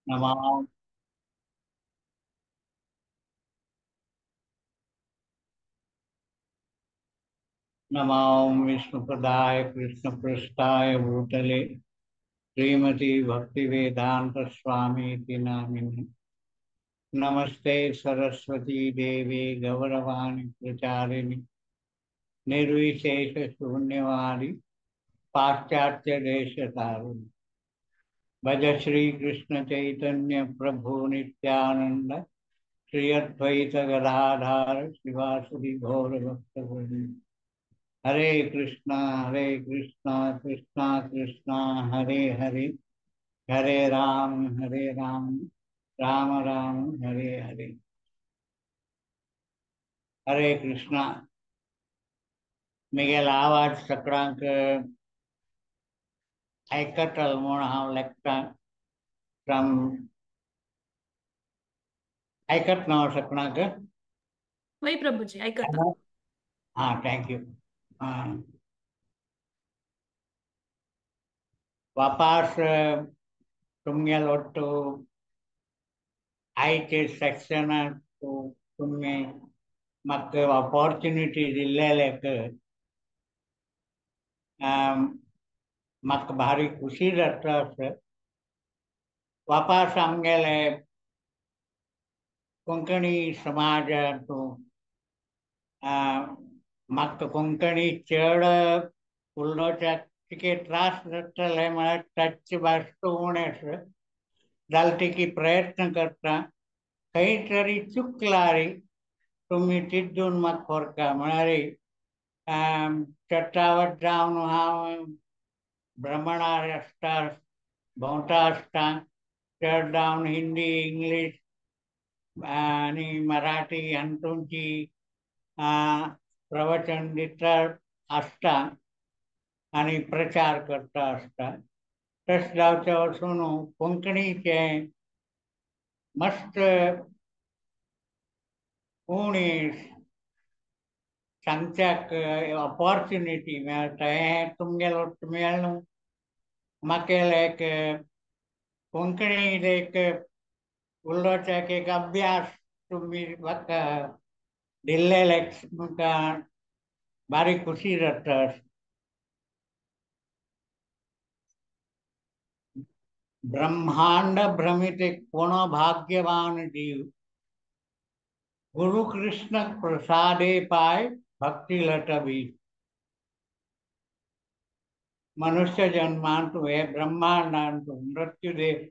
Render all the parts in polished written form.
नमो नमो विष्णुपदाय कृष्णपृष्ठाय भूतले श्रीमती भक्तिवेदांत स्वामी नामिने। नमस्ते सरस्वती देवी गौरवाणी प्रचारिणी निर्विशेष शून्यवादी पाश्चात्य देशतारिणी। भज श्री कृष्ण चैतन्य प्रभु नित्यानंद श्री अद्वैत गदाधर श्रीवासुदि गौर भक्तवृंद। हरे कृष्णा कृष्णा कृष्णा हरे हरे, हरे राम राम राम हरे हरे। हरे कृष्णा। मिगेल आवाज सगळ्यांक आयकतल म्हूण हांव लेखता। फ्रॉम आयकत ना सगळ्यांक? वय प्रभुजी आयकता। हां, thank you. वापास तुमगेल ಒಟ್ಟು आयचे सेक्शनाक तुमी म्हाका ऑपॉर्च्युनिटी दिल्लेल्याक म्हाका भारी खुशी जाता। वापास आमगेले कोंकणी समाजांतू म्हाका कोंकणी चड उलोवच्याक कितें त्रास जातले म्हळ्यार ताची भास उणें आसा जालें की प्रयत्न करता। खंय तरी चुकला रे तुमी तितून म्हाका फरका म्हळ्यार चटावट जावन हांव भ्रमणार आसता, भोंवता आसता, चड जावन हिंदी इंग्लीश आनी मराठी हातूंची प्रवचन दिता आसता आनी प्रचार करता आसता। तशें जावचें वचून कोंकणीचें मस्त उणी सांगच्याक ऑपॉर्च्युनिटी मेळटा। हें तुमगेलो मेळ्ळें म्हाका एक कोंकणी एक उलोवच्याक एक अभ्यास तुमी म्हाका दिल्लेले म्हाका भारी खुशी जाता। ब्रह्मांड भ्रमित कोण भाग्यवान जीव, गुरु कृष्ण प्रसादे पाय भक्ति लटबी। मनुष्य जन्मांतु हे ब्रह्मांडांतु मृत्युदेव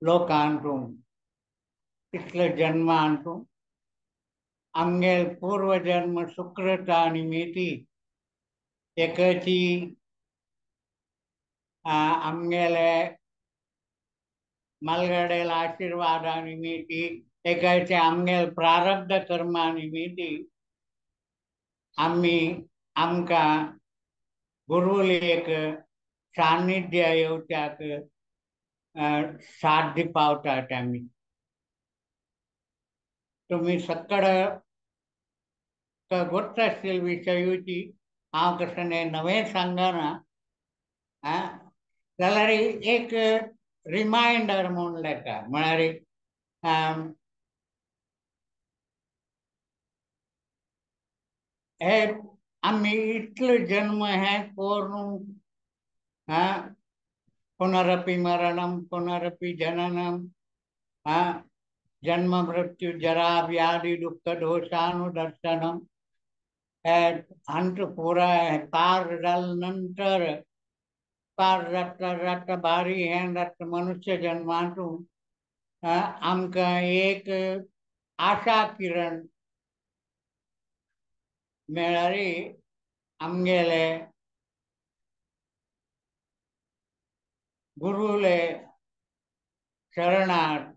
लोकांतु इतले जन्मांतु आमगेल पूर्वजन्म सुकृता निमित्ती एकची आमगेले मलगडेल आशीर्वादा निमित्ती एकाचे आमगेल प्रारब्ध कर्मा निमित्ती आमी आमकां गुरुले एक सान्निध्य येवच्याक साध्य पावतात। आमी तुमी सकड गोत्त आसतील विशयूची हांव कसं नवें सांगना जाल्यार एक रिमायंडर म्हूण लेखा म्हळ्यार हे आमी इतलो जन्म हे करून पुनरपि मरणम पुनरपि जननम जन्म मृत्यु जरा व्याधि दुःख दोषानुदर्शनम हे अंत पुरा पार जाल नंतर पार जाता जाता भारी हें जाता मनुष्य जन्मांतू आमकां एक आशा किरण मेळ्ळ्यार आमगेले गुरुले शरणात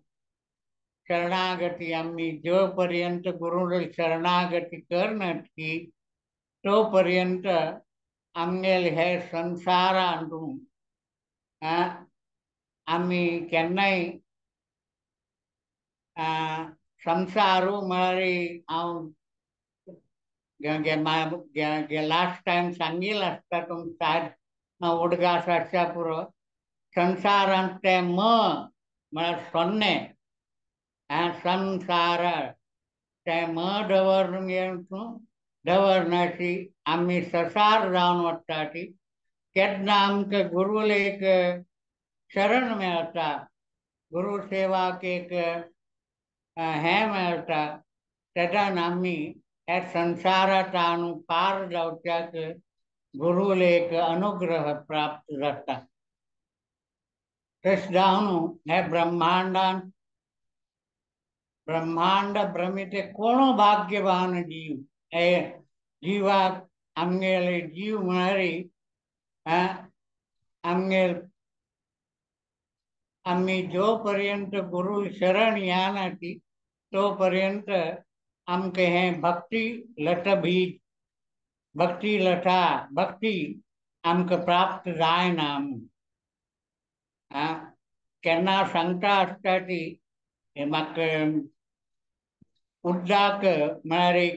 शरणागती आमी जो पर्यंत गुरुले शरणागती करनात की तो पर्यंत आमगेल हे संसारांतू आमी केन्नाय संसारू म्हळ्यार हांव लास्ट टायम सांगिल्लें आसता तुमकां उडगास आसच्या पुरो संसारांत तें म म्हळ्यार 0 संसार ते म दवरून दवरनाची आमी ससार जावन वता ती केन्ना आमकां गुरूल एक शरण मेळटा, गुरू सेवाक एक हें मेळटा, तेन्ना आमी ह्या संसारांत पार जावच्याक गुरूल एक अनुग्रह प्राप्त जाता. तशें जावन हे ब्रह्मांडान ब्रह्मांड भ्रमिते कोण भाग्यवान जीव हे जिवाक आमगेले जीव म्हळ्यार आमगेल आमी जो पर्यंत गुरू शरण येना ती तो पर्यंत आमकां हें भक्ती लता बीज भक्ती लता भक्ती आमकां प्राप्त जायना. केन्ना सांगता आसता ती हे म्हाका उद्दाक म्हळ्यार एक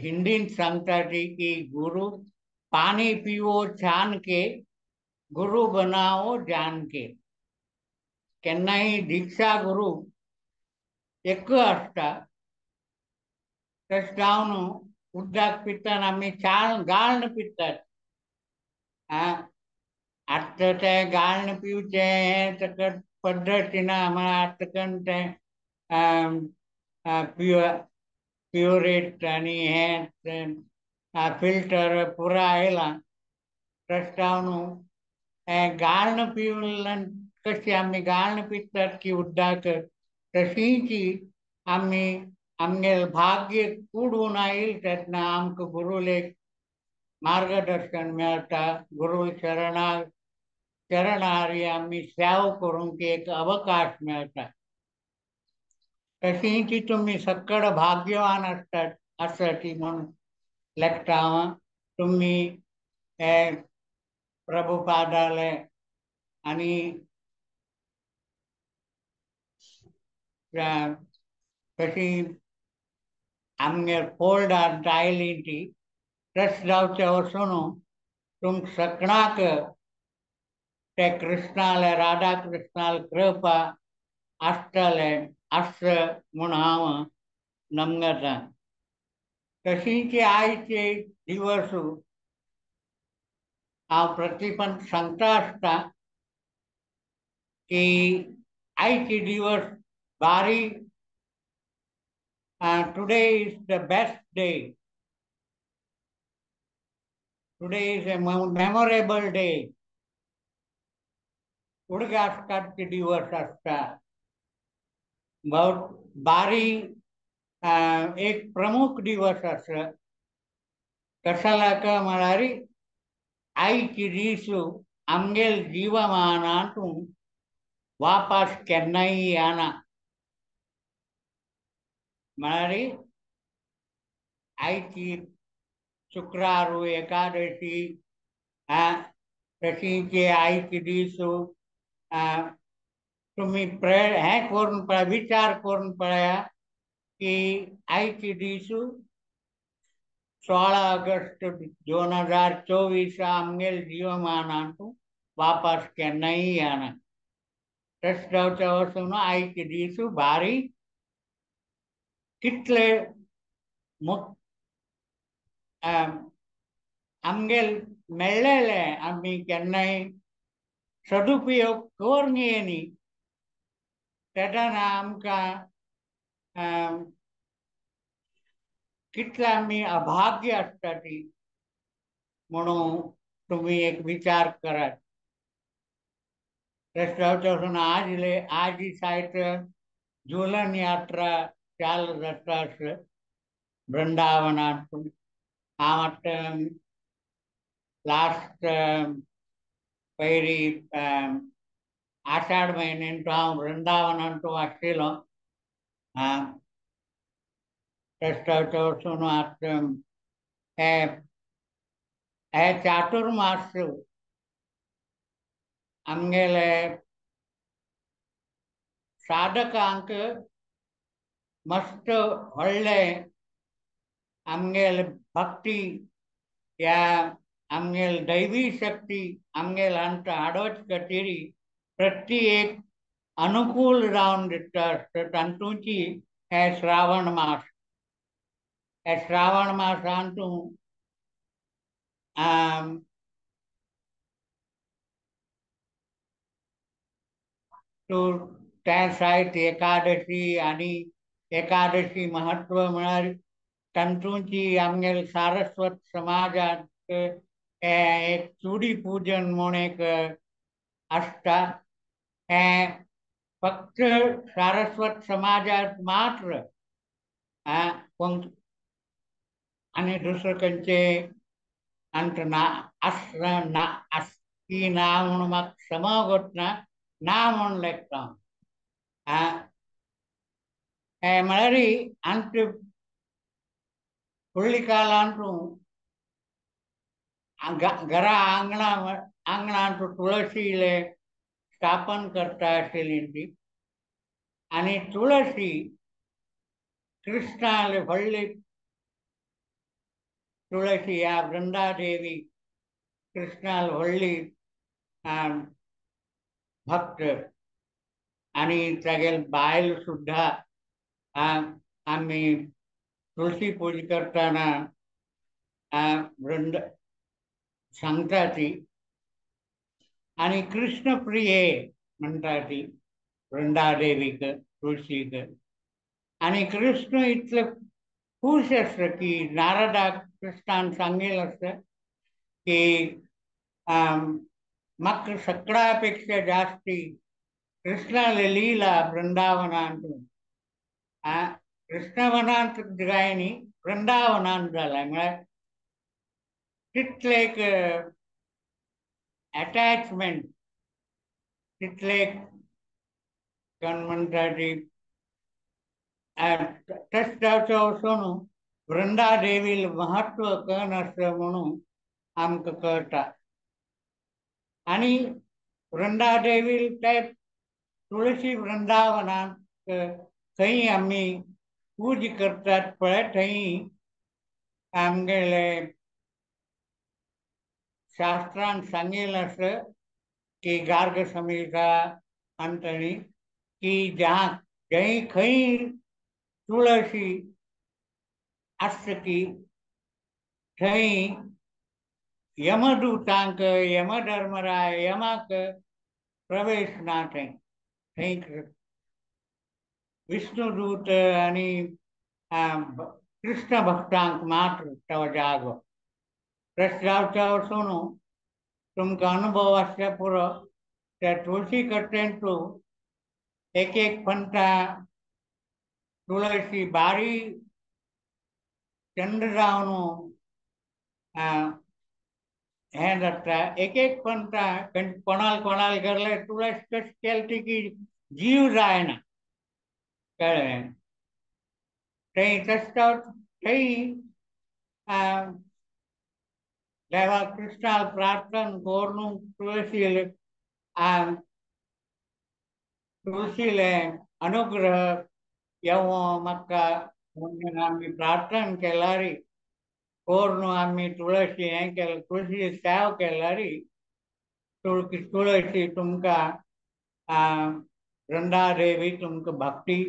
हिंदीन सांगता ती की गुरु पानी पिवो छान के गुरु बनाओ जान के. केन्नाय दीक्षा गुरु एक आसता, तशें जावन उदक पितना आमी छान गाळण पितात. आतां तें गाळण पिवचें हें ताका पद्दती ना, म्हळ्यार आतां कन्न तें प्युरेट आनी हें फिल्टर पुरा आयलां. तशें जावन हें गाळण पिवन कशी आमी गाळण पितात की उदक तशीच आमी आमगेले भाग्य कुडून आयल तेन्ना आमकां गुरूल एक मार्गदर्शन मेळटा, गुरू शरणारी आमी सेवा करूंक एक अवकाश मेळटा. तशीच तुमी सकळ भाग्यवान आसतात आसती म्हणून लेखता हांव. तुमी हे प्रभुपादाले आनी तशी आमगेर फोल्डांत आयली ती तशें जावचें वचून तुमकां सगळ्यांक ते कृष्णाले राधा कृष्णाले कृपा आसतले आस म्हूण हांव नमगता. तशीच आयचे दिवस हांव प्रतिपन सांगता आसता की आयचे दिवस बारी, today is the best day, today is a memorable day. उडगास काडचे दिवस आसता, बहुत बारी एक प्रमुख दिवस आसा. कशालाक म्हळ्यार आयची दीस आमगेल जीवमानांत वापस केन्नाय येना. म्हळ्यार आयची शुक्रारू एकादशी तशीच आयची दीस तुमी हें करून पळया, विचार करून पळया की आयची दीस 16 ऑगस्ट 2024 आमगेल जीवमानांत वापस केन्नाय येना. तशें जावचें वचून आयचे दीस भारी कितले आमगेल मेळ्ळेले आमी केन्नाय सदुपयोग करून येनी तेन्ना आमकां कितले आमी अभाग्य आसता ती म्हणून तुमी एक विचार करात. तशें जावचें वचून आज सायट झुलन यात्रा चालू जाता वृंदावनांत. हांव आतां लास्ट पयली आषाढ म्हयन्यांत हांव वृंदावनांत आशिल्लो. तशें जावचें वचून आतां हे चातुर्मास आमगेले साधकांक मस्त व्हडले आमगेले भक्ती ह्या आमगेल दैवी शक्ती आमगेल हांत हाडोच खातीर प्रति एक अनुकूल जावन दिता आसता. तातूंची हे श्रावण मास, हे श्रावण मासांतू तूं त्या सायत एकादशी आनी एकादशी महत्व म्हळ्यार तातूंची आमगेले सारस्वत समाजांत एक चुडी पूजन म्हूण एक आसता. हें फक्त सारस्वत समाजांत मात्र आनी दुसरें खंयचे आमकां ना आसना ना आसती ना म्हूण म्हाका समज ना ना म्हूण लेखता. हें म्हळ्यार आमचे फुडल्या काळांत घरा आंगणा आंगणांत तुळशीले स्थापन करता आशिल्ली ती आनी तुळशी कृष्णाले व्हडली तुळशी ह्या वृंदादेवी कृष्णाले व्हडली भक्त आनी तागेले बायल सुद्दां आमी तुळशी पूजा करतना वृंद सांगता ती आनी कृष्ण प्रिये म्हणटा ती वृंदादेवीक तुळशीक. आनी कृष्ण इतले खूश आसता की नारदाक कृष्णान सांगिल्लें आसता की म्हाका सगळ्या पेक्षा जास्ती कृष्णाले लीला वृंदावनांत कृष्णवनांत काय न्ही वृंदावनांत जाला म्हळ्यार तितलें एक अटॅचमेंट तितलें कोण म्हणटा ती तशें जावचें वचून वृंदादेवील महत्व कन आसता म्हणून आमकां कळटा. आनी वृंदादेवील ते तुळशी वृंदावनांत थंय आमी पूजा करतात पळय थंय आमगेले शास्त्रान सांगिल्लें आसा की गार्ग संहिता आनी की ज्या जंय खंय तुळशी आसता ती थंय यमदूतांक यमधर्मराय यमाक प्रवेश ना थंय थंय विष्णुदूत आनी कृष्ण भक्तांक मात्र तो जागो. तशें जावचें वचून तुमकां अनुभव आसल्यार पुरो त्या तुळशी कडेन तूं एक एक पंथा तुळशी बारीक चंद्र जावन हें जाता. एक एक पंथा कोणाल कोणाल गेले तुळस कशी केली ती की जीव जायना कळ्ळें. थंय तशें थंय देवा कृष्णाक प्रार्थना करून तुळशीले तुळशीले अनुग्रह येवो म्हाका म्हणून आमी प्रार्थना केल्यार करून आमी तुळशी हें केलें तुळशी सेव केल्यार तुळशी तुमकां वृंदादेवी तुमकां भक्ती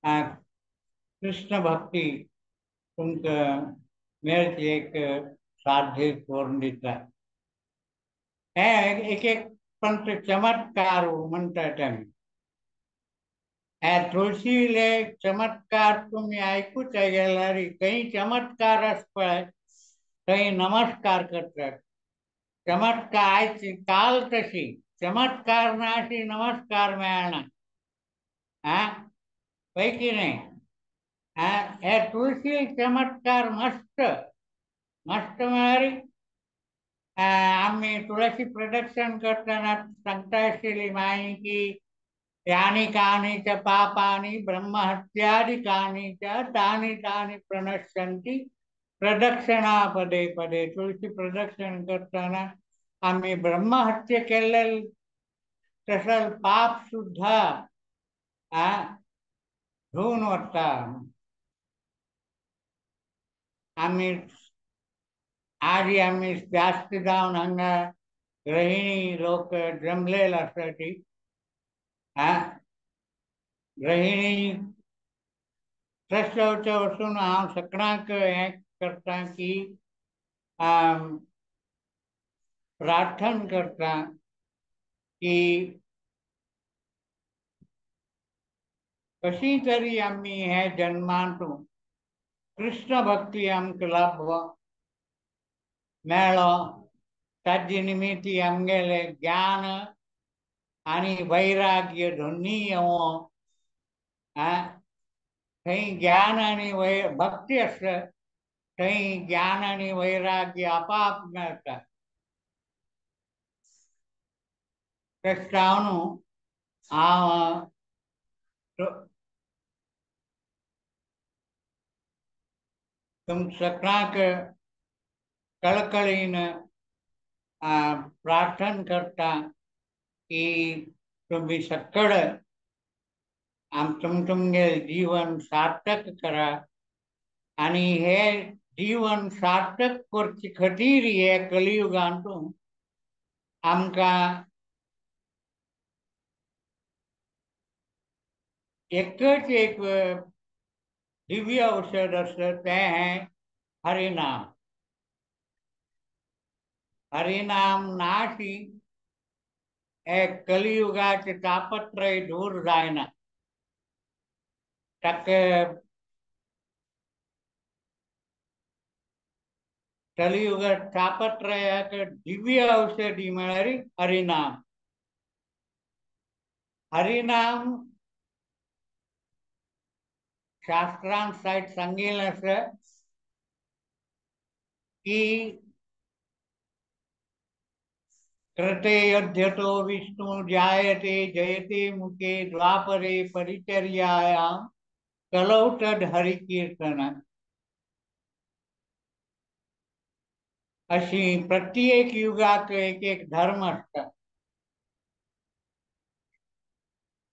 कृष्ण भक्ती तुमकां मेळची एक साध्य करून दिता. हें एक एक पंथ चमत्कार म्हणटात आमी. हे तुळशीले चमत्कार तुमी आयकूचे गेल्यार खंय चमत्कार आसा पळय थंय नमस्कार करतात. चमत्कार आयची काल तशी चमत्कार ना अशी नमस्कार मेळना आं पळय की न्हय. आं हे तुळशी चमत्कार मस्त मस्त म्हळ्यार आमी तुळशी प्रदक्षिण करतना सांगता आशिल्ली माई की यानि कानि च पापानि ब्रह्महत्यादि कानि च तानि तानि प्रणश्यन्ति प्रदक्षिणा पदे पदे. तुळशी प्रदक्षिण करतना आमी ब्रह्महत्या केल्ले तसं पाप सुद्धा धुवन वता. आमी आदी आमी जास्त जावन हांगा गृहिणी लोक जमलेले आसा ती गृहिणी ट्रस्ट जावचे वचून हांव सगळ्यांक हें करता की प्रार्थना करता की कशी तरी आमी हे जन्मांत कृष्ण भक्ती आमकां लाभ मेळ्ळो ताजे निमित्ती आमगेले ज्ञान आनी वैराग्य दोन्ही येवो. थंय ज्ञान आनी भक्ती आसता थंय ज्ञान आनी वैराग्य आपाप मेळटा. तशें जावन हांव तुमकां सगळ्यांक कळकळीन प्रार्थना करता की तुमी सगळ तुमगेलें जीवन सार्थक करा आनी हे जीवन सार्थक करचे खातीर हे कलियुगांत आमकां एकच एक दिव्य औषध आसता तें हें हरिनाम. हरिनाम नाशी हे कलियुगाचे तापत्रय दूर जायना. ताका कलियुग तापत्रयाक दिव्य औषधी म्हळ्यार हरिनाम. हरिनाम शास्त्रांत सायट सांगिल्लें आसा की कृते यद्यतो विष्णु जायते जयते मुखे द्वापरे परिचर्यायां कलौ तद् हरिकीर्तन. अशी प्रत्येक युगाक एक एक धर्म आसता.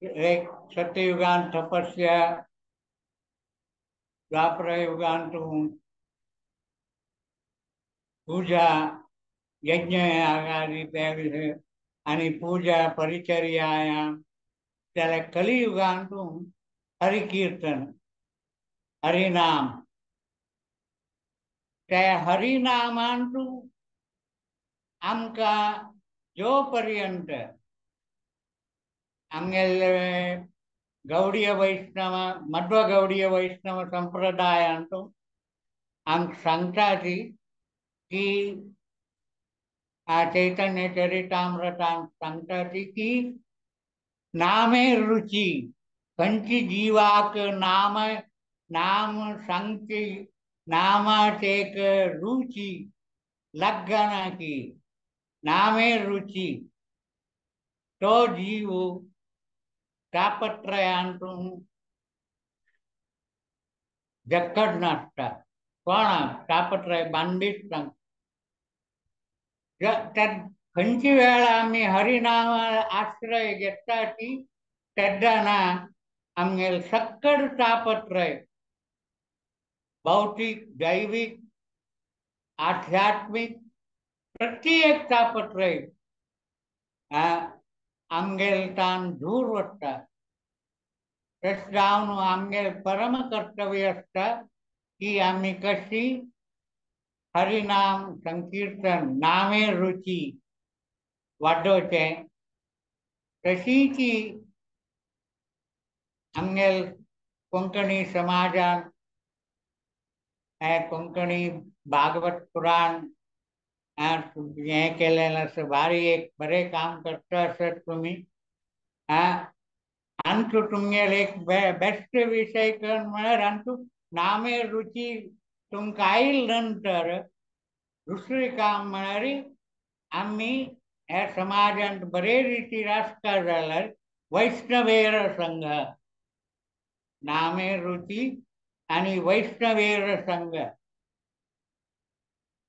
एक सत्ययुगान तपस्या, द्वापर युगांत पूजा यज्ञ आदी आनी पूजा परिचर्यायां, जाल्यार कलियुगांत हरिकीर्तन हरिनाम. त्या हरिनामांत आमकां जो पर्यंत आमगेले गौडीय वैष्णव मध्व गौडीय वैष्णव संप्रदायांत आमकां सांगता ती की चैतन्य चरितामृतांत सांगता ती की नामे रुची खंयची जिवाक नाम नाम सांगची नामाक एक रुची लागना की नामे रुची तो जीव तापत्रयांत जक्कड नासता. कोणाक तापत्रय बांदीत सांगता. खंयची वेळा आमी हरिनाम आश्रय घेता ती तेन्ना आमगेले सक्कड तापत्रय भौतिक दैविक आध्यात्मिक प्रत्येक तापत्रय आमगेले तान दूर वता. तशें जावन आमगेले परम कर्तव्य आसता की आमी कशी हरिनाम संकीर्तन नामे रुची वाडोवचें. तशीच आमगेले कोंकणी समाजान हें कोंकणी भागवत पुराण हें केलें आसा. भारी एक बरें काम करता आसत तुमी. आमचो तुमगेले एक बेस्ट विशय कर म्हळ्यार आमचो नामे रुची तुमकां आयल नंतर दुसरें काम म्हळ्यार आमी ह्या समाजांत बरे रितीन आसता जाल्यार वैष्णवेर संघ नामे रुची आनी वैष्णवेर संघ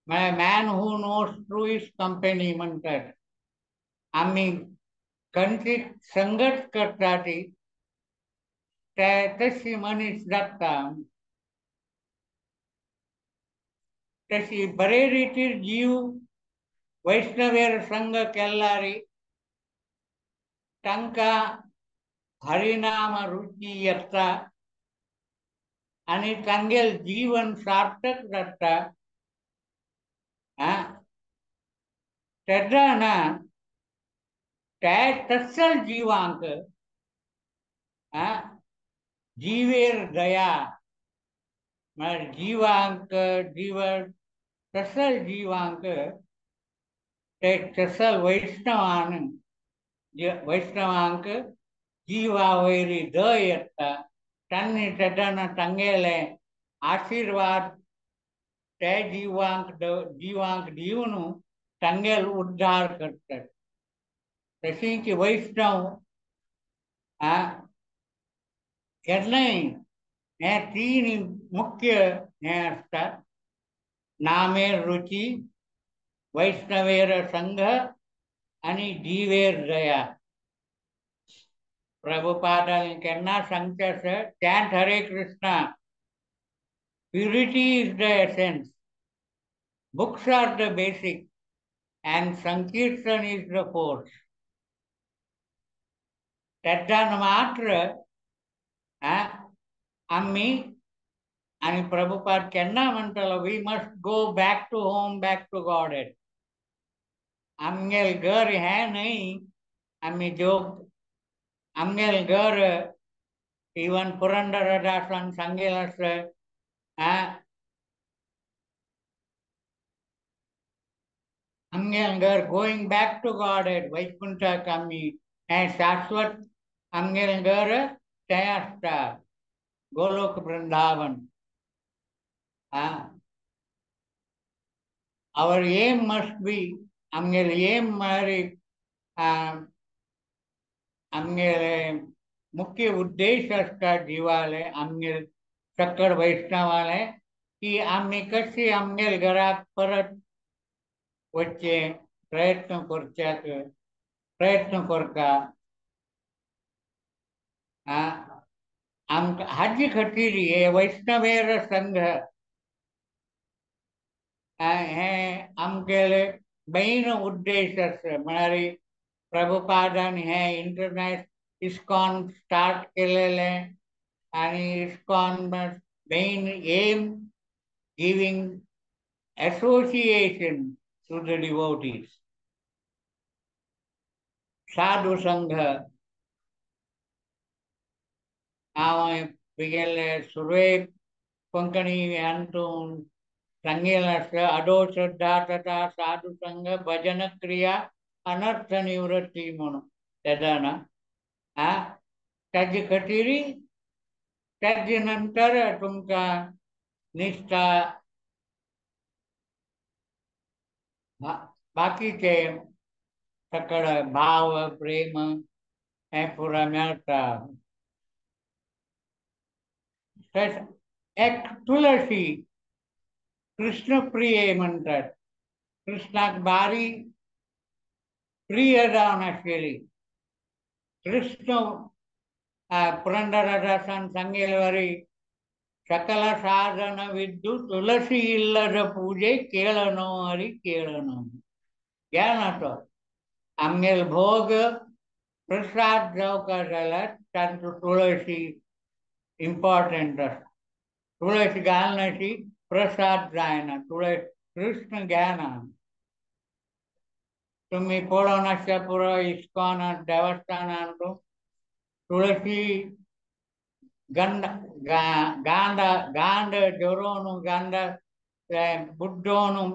म्हळ्यार man who knows true is company म्हणटात. आमी खंयची संगत करता ती ते तशी मनीस जाता. तशी बरे रितीर जीव वैष्णवेर संग केल्ल्यारी तांकां हरिनाम रुची येता आनी तांगेल जीवन सार्थक जाता. तेन्ना त्या तत्सल जिवांक जिवेर दया म्हळ्यार जिवांक जीव तसल जिवांक ते तसल वैष्णवान वैष्णवांक जिवा वयली दय येता. तांणी तेन्ना तांगेले आशिर्वाद ते जिवांक जिवांक दिवन तांगेल उद्धार करतात. तशीच वैष्णव केन्नाय हे तीन मुख्य हे आसतात, नामेर रुची, वैष्णवेर संघ आनी जीवेर दया. प्रभुपादान केन्ना सांगचें आसा, chant Hare Krishna, purity is the essence, books are the basic and sankirtan is the force. तेन्ना मात्र आमी आनी प्रभुपाद केन्ना म्हणटलो, we must go back to home, back to Godhead. आमगेल घर हें न्हय, आमी जोग आमगेल घर इवन पुरंदरदासान सांगेल आसा, आमगेल घर गोईंग बॅक टू गॉडहेड, वैकुंठाक आमी हें शाश्वत आमगेल घर तें आसता, Golok Vrindavan. Our M must be, आमगेल एम म्हळ्यार आमगेले मुख्य उद्देश आसता जिवाले आमगेल सकड वैष्णवाले की आमी कशी आमगेल घराक परत वचचें प्रयत्न करच्याक प्रयत्न करता. आमकां हाजे खातीर हे वैष्णवेर संघ हे आमगेले मेन उद्देश आसा. म्हळ्यार प्रभुपादान हे इंटरनॅशनल इस्कॉन स्टार्ट केलेलें आनी ISKCON main aim giving association to the devotees, sadhu sangha. हांव तुगेले सुरवेक कोंकणी हातून सांगेल आसा, अडो श्रद्धा तथा साधू संघ भजन क्रिया अनर्थ निवृत्ती म्हणून तेन्ना ताजे खातीर ताजे नंतर तुमकां निष्ठा बाकीचे सकळ भाव प्रेम हें पुरा मेळटा. एक तुळशी कृष्णप्रिय म्हणटात, कृष्णाक बारी प्रिय जावन आशिल्ली. कृष्ण पुरंदरदासान सांगेले वरी सकल साधन विद्यु तुलसी इल्लद पूजे केळनो हरी केळनो. ज्ञान तो आमगेल भोग प्रसाद जावका जाल्यार तांचो तुळशी इम्पॉर्टंट आसा. तुळस घालनाशी प्रसाद जायना, तुळस कृष्ण ज्ञाना. तुमी पळोवन आसच्या पुरो इस्कॉनात देवस्थानान तुळशी गंध गांध गांध जोरोवन गांध बुड्डोवन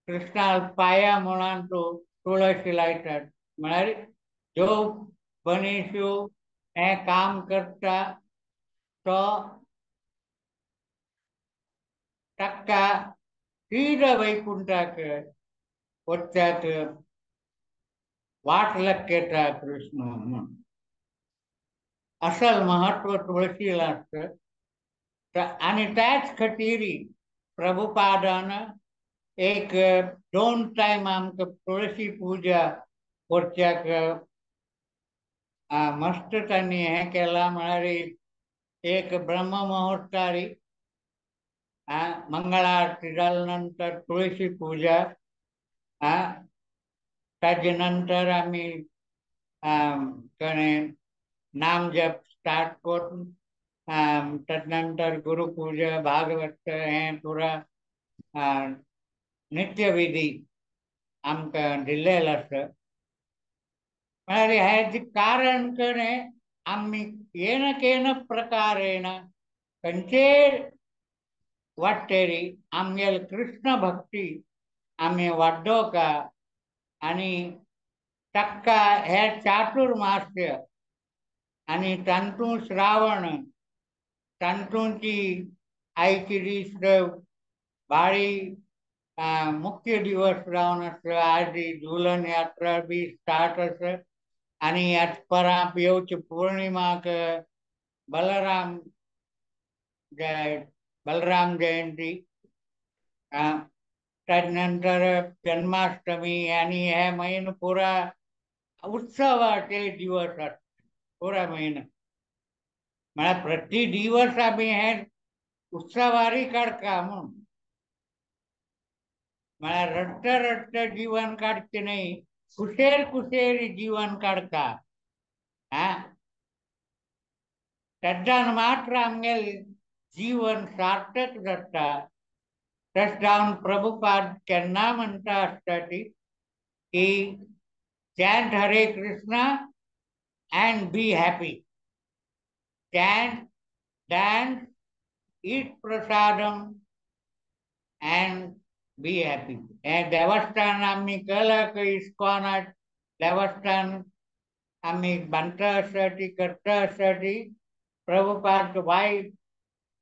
कृष्णा पाया म्हणून तुळशी लायतात. म्हळ्यार जो मनीस हें काम करता तो ताका सीधा वैकुंठाक वचच्याक वाट लक्यता कृष्ण म्हणून. असल महत्व तुळशीला आसता. आनी त्याच खातीर प्रभुपादान एक दोन टायम आमकां तुळशी पूजा करच्याक मस्त तांणी हें केलां. म्हळ्यार एक ब्रह्म मुहूर्तारी मंगळारती जाल्या नंतर तुळशी पूजा ताजे नंतर आमी कणें नाम जप स्टार्ट करून तदनंतर गुरुपूजा भागवत हें पुरा नित्यविधी आमकां दिल्लेलो आसा. म्हळ्यार हें कारण कणें आमी येन केन प्रकारेण खंयचेय वाटेरी आमगेल कृष्ण भक्ती आमी वाडोवका आनी ताका हे चातुर्मास्य आनी तातूंत श्रावण तातूंची आयची दीस बाळी मुख्य दिवस जावन आसा. आज झुलन यात्रा बी स्टार्ट आसा आनी आज परां येवचे पौर्णिमाक बलराम बलराम जयंती, ताजे नंतर जन्माष्टमी आनी हे म्हयनो पुरा उत्सवाचे दिवस आसता पुरा म्हयनो. म्हळ्यार प्रति दिवस आमी हे उत्सवारी काडटा म्हूण, म्हळ्यार रडटं रडटं जीवन काडचें न्हय, कुशेर कुशेर जीवन काडटा. आं, तेन्ना मात्र आमगेलें जीवन सार्थक जाता. तशें जावन प्रभुपाद केन्ना म्हणटा आसता ती की chant Hare Krishna and be happy, chant, dance, eat prasadam and be happy. हें देवस्थान आमी केलां इस्कॉनाक देवस्थान आमी बांदता आसता ती करता आसता ती प्रभुपाद वाय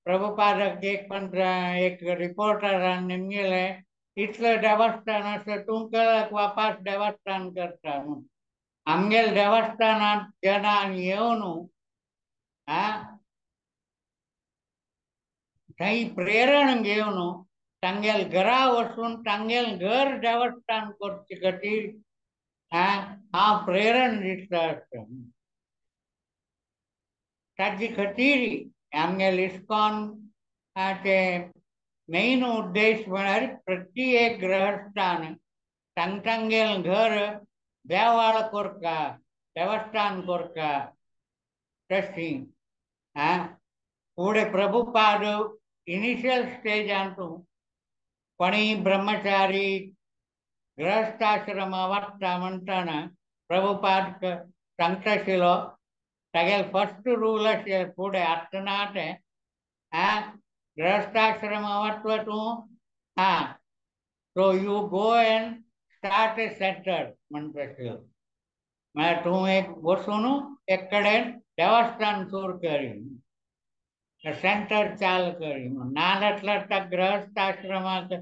प्रभुपादाक एक पण एक रिपोर्टरान निमगेलें इतलें देवस्थान आसा तूं केलाक वापास देवस्थान करता म्हूण. आमगेले देवस्थानांत जनान येवन आं थंय प्रेरण घेवन तांगेल घरा वचून तांगेल घर देवस्थान करचे खातीर हांव प्रेरण दिता आसता. ताजे खातीर आमगेल इस्कॉन ते मेन उद्देश म्हळ्यार प्रति एक गृहस्थान तांगेल घर देवाळ करता, देवस्थान करता. तशी फुडें प्रभुपाद इनिशियल स्टेजांतू कोणी ब्रह्मचारी गृहस्थाश्रम वता म्हणटना प्रभुपाद सांगता आशिल्लो तागेले फर्स्ट रूल आशिल्लें फुडें आतां ना तें, आं गृहस्थाश्रम वतलो तूं आं so you go and start a centre म्हणटा आशिल्लो. म्हळ्यार तूं एक वचून एक कडेन देवस्थान सुरू करी, सेंटर चालू करी. ना जातल्यार त्या गृहस्थाश्रमाक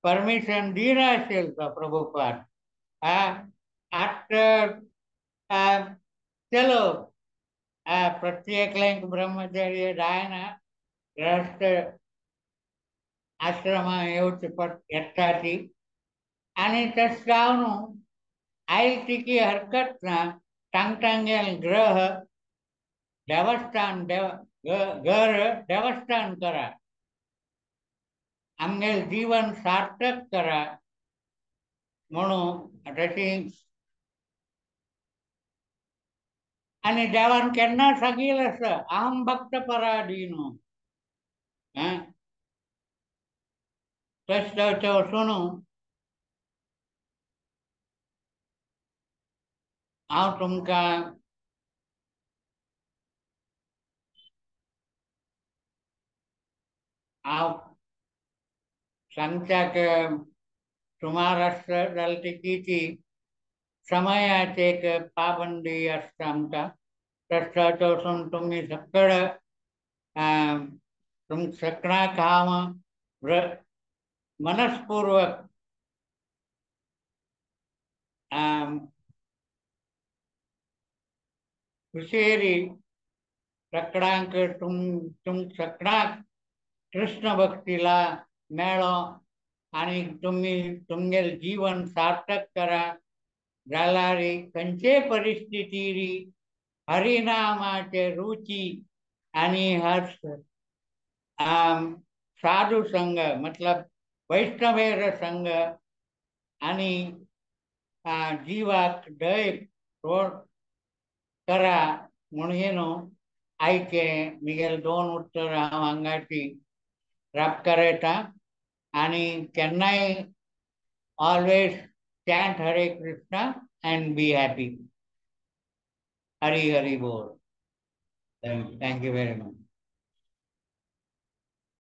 परमिशन दिनाशिल्लो तो प्रभुपाद. आतां चलो प्रत्येकल्यांक ब्रह्मचर्य जायना, गृहस्थ आश्रमा येवचे येता ती आनी तशें जावन आयल तिकी हरकत ना. तांगेल ग्रह देवस्थान घर देवस्थान करा, आमगेलें जीवन सार्थक करा म्हणून तशी. आनी देवान केन्ना सांगिल्लें आसा अहं भक्त पराधीन, तशें जावचें वचून हांव तुमकां हांव सांगच्याक सुमार आसता जाल्यार ती ती समयाचे एक पाबंदी आसता आमकां. तशें वचून तुमी सगळें तुमकां सगळ्यांक हांव मनस्पूर्वक खुशेरी सगळ्यांक तुम सगळ्यांक कृष्ण भक्तीला मेळो आनी तुमी तुमगेलें जीवन सार्थक करा. जाल्यार खंयचे परिस्थितीर हरिनामाचे रुची आनी हर्ष साधू संघ मतलब वैष्णवेर संघ आनी जिवाक धैर्य करा म्हणून न्हू आयचे मिगेल दोन उत्तर हांव हांगाची राबकार येता. आनी केन्नाय always chant Hare Krishna and be happy. Hari Hari बोल. Thank you very much.